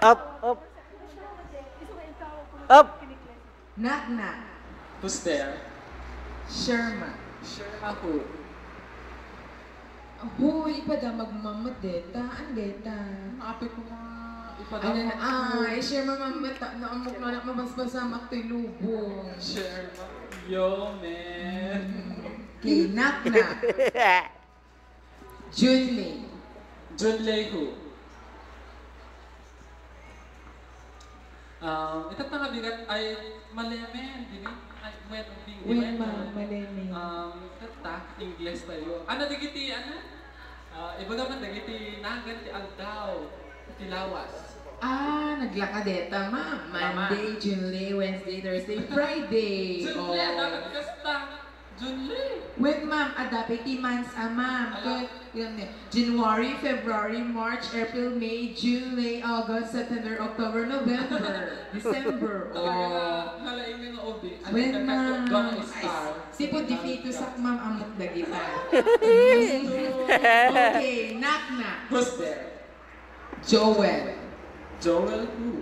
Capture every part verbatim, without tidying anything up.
Up, up. Up. Knock, knock. Who's there? Sherma. Sherma who? Hoy, ipadamag mammet deta. An deta? Apay ko nga ipadamag. Ano na, ay, Sherma mammet, ta-, naamok na anak mabasbasa, maktoy lubong. Sherma. Yo, man. Mm. Okay, knock, knock. Junlei. Junlei who? Um, itatta nga bigat ay Maleme, dini? Ay, wen, di, di Wen, wen, ma, ah, Maleme. Um, itatta, Ingles tayo. Ano, dagiti, ano? Ah, ibaga man, dagiti nagan ti aldaw, ti lawas. Ah, naglaka deta, ma. Tama. Monday, Junlei, Wednesday, Thursday, Friday. Junlei, Oh. Ano, kasta? Junlei. Wen, ma'am, adda pay ti months a, ma'am. Ala. Ket, yun, eh, January, February, March, April, May, June, May, August, September, October, November, December. Talaga nga, Oh. Nalaing nga ubi. Ano Wen, ka, ma'am. Dua nga Ay, star. Sipud di fetus ak, ma'am, amok dagita. Okay, knock, knock. Who's there? Joel. Joel who?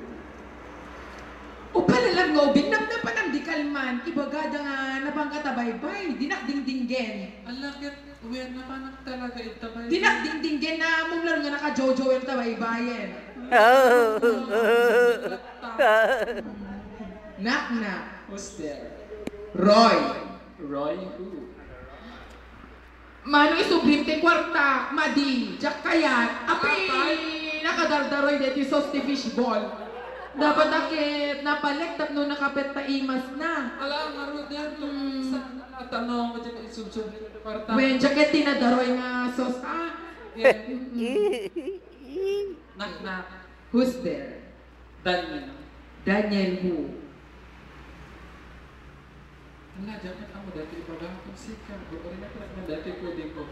O, palalag nga ubing, napnapanam di kalman, ibagada nga napangka ta baybay, dinak dingdinggen. Ala, ket wen, napanak talaga ita baybay. Dinak dingdinggen na mumlar nga naka-Jojoel ta baybayen. Oh. Knock, knock. Who's there? Roy. Roy who? Mano, isublim ti kuarta, madi, diak kayat. Apay, Apay. Nakadardaroy deti sauce ti fishball. Dapat a ket napalek tapno nakapet ta imas na. Ala, nga Roder, to, Mm. Sa, ano, iti isubsub ti kuarta. Wen, diak ket tinadaroy nga sauce, ah. Yeah. Mm-mm. Knock, knock. Who's there? Daniel. Daniel who? Ala, dapat amo dati ibaga ko si Carlo. Ori na pala man dati pwede ko.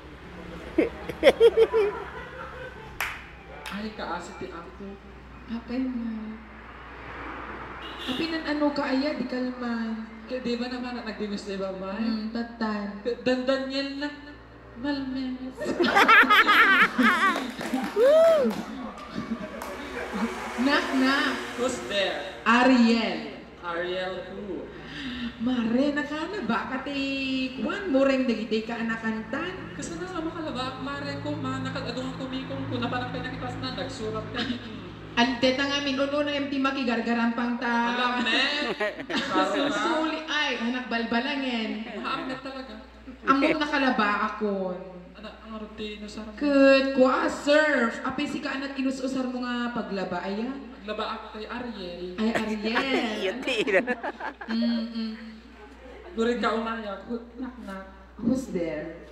Ay, kaasi ti ako. Apay mo. Apay nan ano ka aya, di kalman. Kaya di ba naman na nagdinis na ibabay? Hmm, tatan. Dan Daniel na. Malmes. Knock, knock. Who's there? Ariel. Ariel who? Mare, nakalaba ka ti kuan, mureng dagiti kaanakantan. Kasano nga makalaba, mare, ko, ma, nakad-adungan ko, mikong ko, naparang pay nakipasna, nagsurat ka. Anteta nga min-un-una, em, ti makigargarampang ta. Alam, ne? Susuli, ay, anak balbalangen. Maamnet talaga. Ammom nakalaba akon. Ana, ang rutino sa Ket kua, surf. Apay sika, anak, inus-usar mo nga paglaba, aya? Paglaba ak kay Ariel. Ay, Ariel. Yun, di na. Mm-mm. Durin ka umaya, knock, knock. Who's there?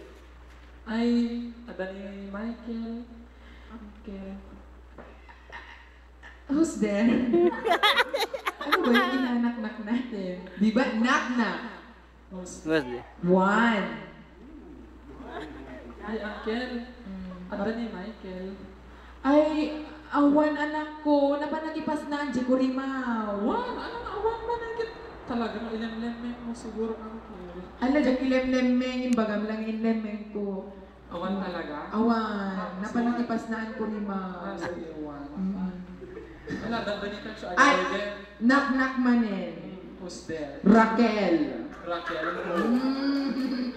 Ay, ada ni Michael. Okay. Who's there? Ano ba yung inanaknak natin? Di ba? Knock, knock. Who's Who's there? One. Ay, Uncle. Mm. Ada ni Michael. Ay, awan, anak ko. Napanagipas na, di ko rimaw. Wan, ano nga awan man ang kit-, talagang ilemlemmeng mo siguro, Uncle. Ala, diak ilemlemmeng, imbagam lang ilemlemmeng ko. Awan talaga? Awan. Ah, napanagipas na ang kurimaw. Ah, sige, awan. Mm. Wala, dandanitan siya. Ay, again. Knock, knock manen. Who's there? Raquel. Raquel. Mm.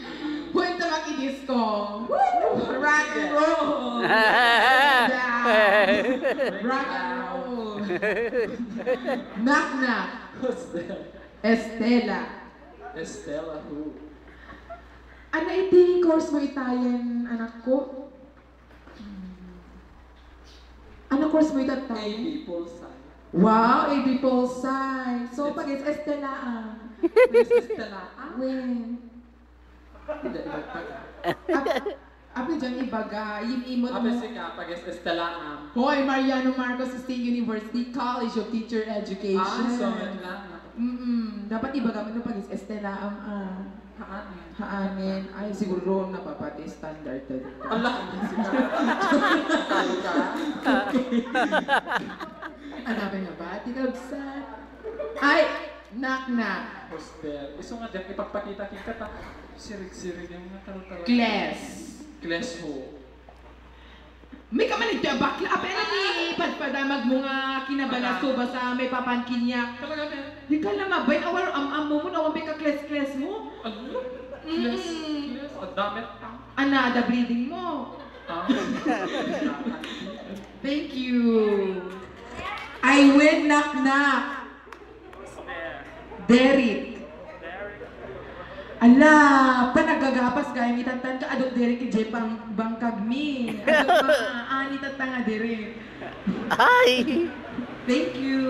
Punta makidisco. Woo! Rock and roll. Yeah. Rock and roll. Knock, knock. Who's there? Estela. Estela who? Ano iti course mo itayen, anak ko? Ano course mo itattayen? A B Pol Sci. Wow, A B Pol Sci. So, pag-S-S ka laang. Pag-S-S ka laang? Wen. Hindi, hindi. Ap-, api dyan ibaga, yung imot mo. Api sika, pag-S-S ka laang. Hoy, Mariano Marcos State University College of Teacher Education. Ah, so, yun lang. Mm-mm. Dapat ibaga mo, no, pag-S-S ka laang, ah. Haanen. Haanen. Ay, siguro napapati standard na dito. Ala, sige. Talo ka. Ano ba nga ba? Tinabsat. Ay, knock, knock. Hostel. Isu nga diak ipagpakita kita ta. Sirig-sirig yung mga taro-taro. Kles. Kles ho. May kaman ito a bakla. Apay na ti padpadamag mo nga kinabalaso basta may papankin niya. Talaga, Ben? Di ka na mabain awar am-am mo mo, awan pay ka kles-kles mo. Ano? Mm. Yes, yes. Ang dami. Ana, ada bleeding mo. Ah. Thank you. I win knock-knock. Derek. Ala, panagagapas gayam itantan ka, adun Derek, ijay bang-, bangkag mi. Adun pa, ah, ni tata nga Derek. Ay! Thank you.